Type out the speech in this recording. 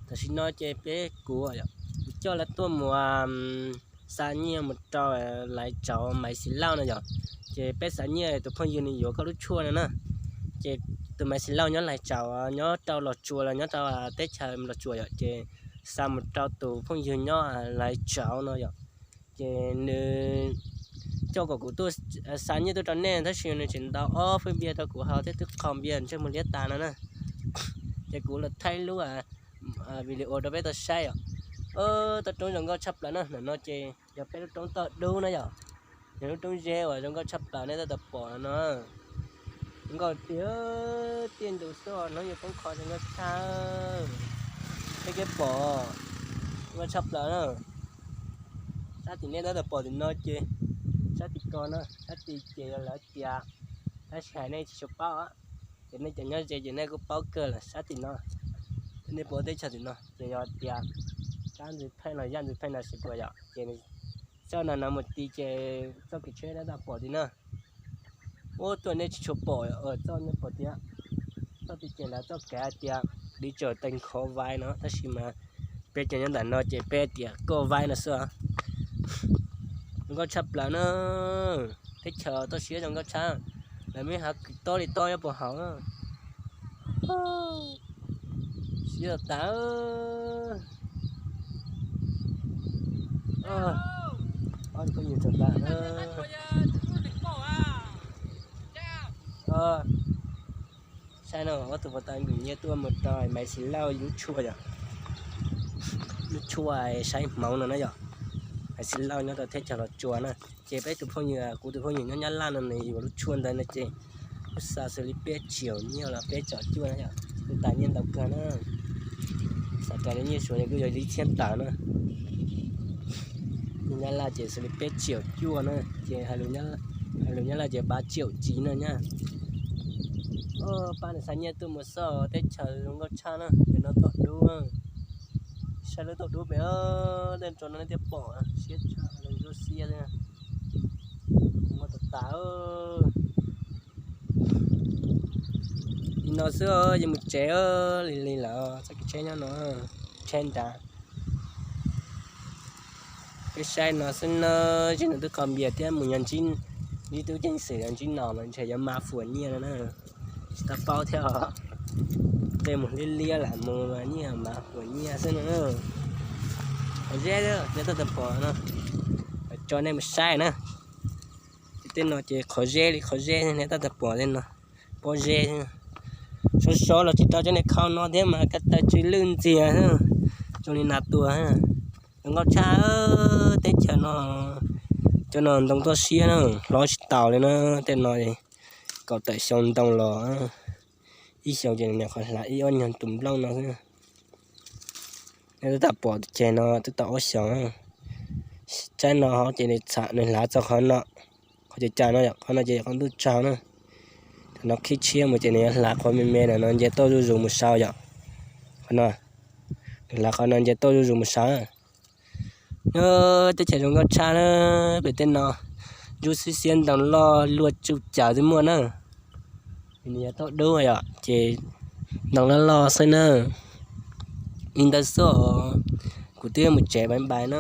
Tam sim no ces peb kuv, kuv coj lawv tuaj mus xa nyiaj mus rau Laiv Tsauv Maiv Xis Lauj no yom. Ces peb xa nyiaj tus phooj ywg nws yuav koj lub tshuaj no na. Ces tus Maiv Xis Lauj nyob Laiv Tsauv, nyob rau Los Tsuas los nyob rau teb chaws Los Tsuas yom, ces xa mus rau tus phooj ywg nyob Laiv Tsauv no yom. Ces nws coj kom kuv tuaj xa nyiaj tuaj rau nej, tab sis nws tseem ntaus ob fwj npias rau kuv haus thiab twb qhau npias ntsej muag liab tas no na. Ces kuv los thaij lub video rau peb tau saib os. Toj roob zoo nkauj tshaj plaws na, ntawm no ces yog peb lub roob toj dub na yom. Yog lub roob zeb uas zoo nkauj tshaj plaws nej tab tom pom no. Zoo nkauj tiag, tiaj ntug xwb, hnub yuav poob qho zoo nkauj tshaj. Peb kev pom zoo nkauj tshaj plaws na. Sab tim nej tab tom pom tim no ces, sab tim ko no, sab tim ces yog lawv tias, tab sis hais nej tsis tshua paub, ces nej cov nyob ze ces nej kuj paub kawg lawm. Sab tim no, nej pom teb chaws tim no ces yog tias sab ntxwv pheej los yaj ntxwv pheej no sis puas yom, ces txoj no no mus ti ces txoj kev tsheb tab tom pom tim no. Ub, tuaj nej tsis tshua pom, txoj nej pom tias, txoj ti ces lawv txoj kev hais tias Lý Trưởng Thành Khó Vay no, tab sis mas peb cov nyob ntawm no ces peb tias Koj Vay no xwb. Zoo nkauj tshaj plaws na, teb chaws toj siab zoo nkauj tshaj. Lawv muaj hav kwv tob li tob nyob puag hauv. Siab tas. Ob phooj ywg txog tas na. Saib no, ob tug puag ta nkim nyiaj tuaj mus rau Maiv Xis Lauj lub tshuaj yom. Lub tshuaj saib hmoov no na yom. Maiv Xis Lauj nyob rau teb chaws Los Tsuas na. Ces peb tus phooj ywg, kuv tus phooj ywg nyob Nyab Laj no nws yuav lub tshuaj ntawd no ces kuj xa xws li peb triệu nyiaj los peb triệu cuaj na yom. Kuj tas nyiaj ntau kawg na. Xav rau nyiaj Suav kuj yog ib txhiab tawm na. Nyab Laj ces xws li peb triệu cuaj na, ces hais lus Nyab Laj ces ba triệu chín na nyab. Pab nws xa nyiaj tuaj mus xauj teb chaws zoo nkauj tshaj na, pem no toj dub. Saib lub toj dub pem, tej ntoo no nej thiaj pom siab tshaj, zoo nkauj xiab xwb. Muaj tas tas. Li no xwb, yuav mus tsev, lig lig lawm, txoj kev tsheb nyob no, tsheb nrad. Peb saib no xwb na, tsis nws twb qhau npias thiab mus ntsib tub ceev xwm ntsib no mas ntshe yuav mas fuam nyiaj no na. Tsis tau paub thiab os. Tej mus liab liab lam mus mas nyiaj mas fuam nyiaj xwb no. Qhov zeb, nej tab tom pom no, tso nej mus saib na. Ces tej no ces qhov zeb li qhov zeb, nej tab tom pom tej no, pob zeb. Sov sov los tsis tau cov niag khau no thiab mas ko taw tsw lwj ntxiag, zoo li nas tuag. Zoo nkauj tshaj, teb chaws no, cov no ntoo toj siab na, hlob tsis taus li na. Tej no kaum tawm xyoo ntoo los, ib xyoo ces nws nyuam qhuav hlav ib ob nyuag tus nplooj no xwb. Nej twb tau pom ceg no twb tau ob xyoos. Tsaib no hov ces nws txham nws hlav txog qhov no, qhov cag cag no yom, qhov no ces yog qhov ntuj tsaug na. Thaum no khib tshiab mus ces nws yuav hlav qhov me me no, nce toj zuj zus mus sau yom. Qhov no, nws hlav qhov no nce toj zuj zus mus sau. Teb chaws zoo nkauj tshaj na, pem tej no ntsuab xwb xiab ntoo loj luaj tsuj cawv twb muaj na. Nws yog toj dub yom, ces ntoo loj loj xwb na. Li ntawd xwb os, kuv twb mus tsev bye bye na.